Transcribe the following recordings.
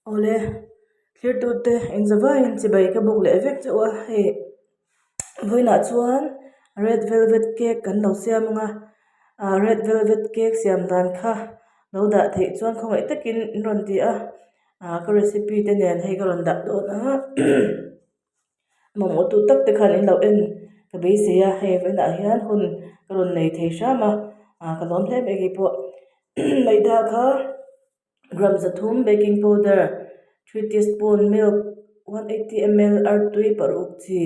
Awle, thirtute inzavaiin chibai ka bawk leh vek chauh a, hei vawiinah chuan red velvet cake kan lo siam ang a, ah red velvet cake siam dan kha lo dah theih chuan khawngaih takin in rawn ti a, ah ka recipe te nen hei ka rawn dah dawn a mamawh tu tak te khan in lo en ka beisei a, hei vawiinah hian hun ka rawn nei thei hram a, ah ka lawm hle mai keipawh maida kha. Gram 300 baking powder, 3 teaspoon milk, 180 ml artui paruk chi,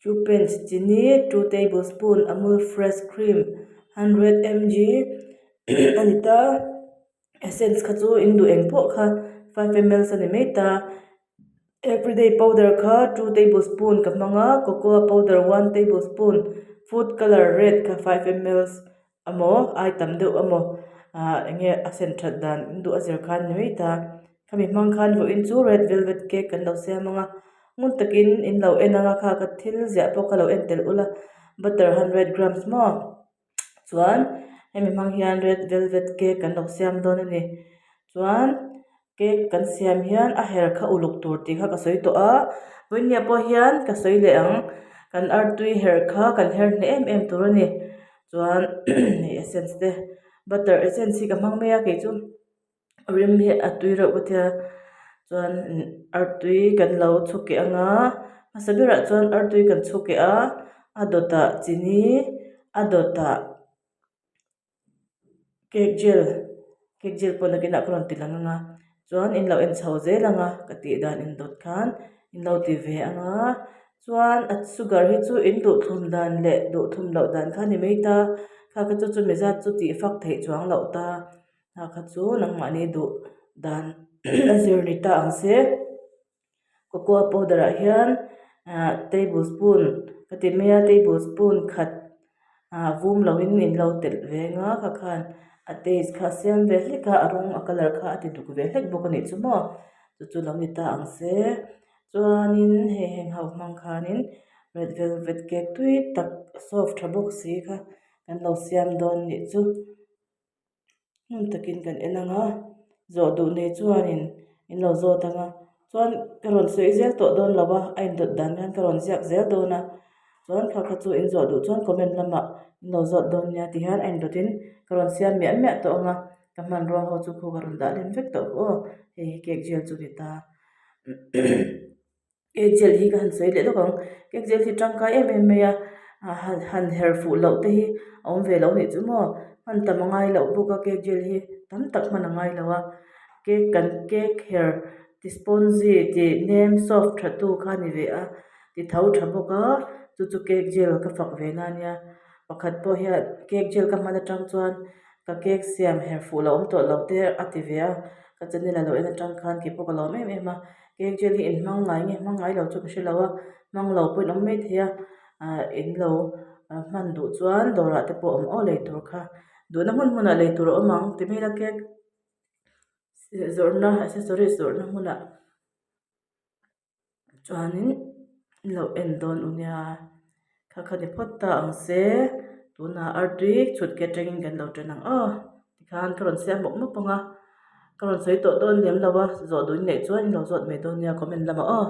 2 pinch chini, 2 tablespoon amul fresh cream, 100 mg a ni ta. Essence kha chu in duh eng pawh kha 5 ml a ni mai ta. Everyday powder kha 2 tablespoon ka hmang a, cocoa powder 1 tablespoon, food colour red kha 5 ml. Amaw ai tam deuh amaw ah enge a sen that dan in duh a zir khan ni mai ta khami hmang khan vawiin chu red velvet cake kan lo siam ang a ngun takin in lo en ang a kha ka thil ziah pawh kha lo en tel ula butter hundred grams maw chuan hemi hmang hian red velvet cake kan lo siam dawn a ni chuan. Cake kan siam hian a her kha uluk tur tih kha ka sawi tawh a vawinia pawh hian ka sawi leh ang kan artui her kha kan her hneh em em tur a ni chuan hei essence te butter essence hi ka hmang mai a kei chu rim hi a tui reuh ka tia chuan artui kan lo chhuk keh ang a hmasa berah chuan artui kan chhuk keh a a dawtah chini a dawtah. Cake gel cake gel pawh nakinah ka rawn ti lang ang a chuan in lo en chho zel ang a ka tih dan in dawt khan in lo ti ve ang a chuan a sugar hi chu in duh thlum dan leh duh thlum loh dan kha a ni mai ta kha kha chu chumi zat chu tih fak theih chuang loh ta kha kha chu nangmahni duh dan a zir ni ta ang se. Cocoa powder ah hian ah table spoon ka ti mai a table spoon khat ah vum lo in in lo telh ve ang a kha khan a taste kha a siam ve hlek a a rawng a colour kha a ti duk ve hlek bawk a nih chu maw chu chu lo ni ta ang se chuanin hei heng ho hmang khanin red velvet cake tui tak soft tha bawk si kha kan lo siam dawn nih chu. Hmun takin kan en ang a, zawh duh nei chuanin in lo zawt ang a, chuan ka rawn sawi zel tawh dawn lo a, a indawt dan hian ka rawn ziak zel dawn a, chuan kha kha chu in zawh duh chuan comment lamah in lo zawt dawn nia ti hian a indawtin ka rawn siam miah miah tawh ang a, ka hmanrua ho chu khu ka rawn dah lem vek tawh aw, hei hi cake gel chu ni ta. Cake gel hi ka han sawi leh lawk ang cake gel hi tangkai em em mai a ah han han her fuh loh te hi a awm ve lo anih chu maw hman tam a ngai loh bawk a cake gel hi tam tak hman a ngai lo a cake kan cake her ti sponge tih nem soft tha tu kha a ni ve a ti tho tha bawk a chu chu cake gel ka fak ve na ania pakhat pawh hian cake gel ka hman atang chuan ka cake siam her fuh loh awm tawh lo te a ti ve a ka channel a lo en atang khan keipawh ka lawm em em a. Cake gel hi in hmang ngai nge hmang ngai lo chu ka hre lo a hmang lo pawhin awm mai thei a ah in lo hman duh chuan dawrah te pawh awm aw lei tur kha duhna hmun hmunah lei tur a awm ang ti mai ila cake zawrhna accessories zawrhna hmunah chuanin in lo en dawn u nia. Kha kha ni phawt ta ang se tunah artui chhut ke atangin kan lo ṭan ang aw tikhan ka rawn siam mawp mawp ang a ka rawn sawi tawh dawn lem lo a zawh duh in neih chuan in lo zawt mai dawn nia comment lamah aw.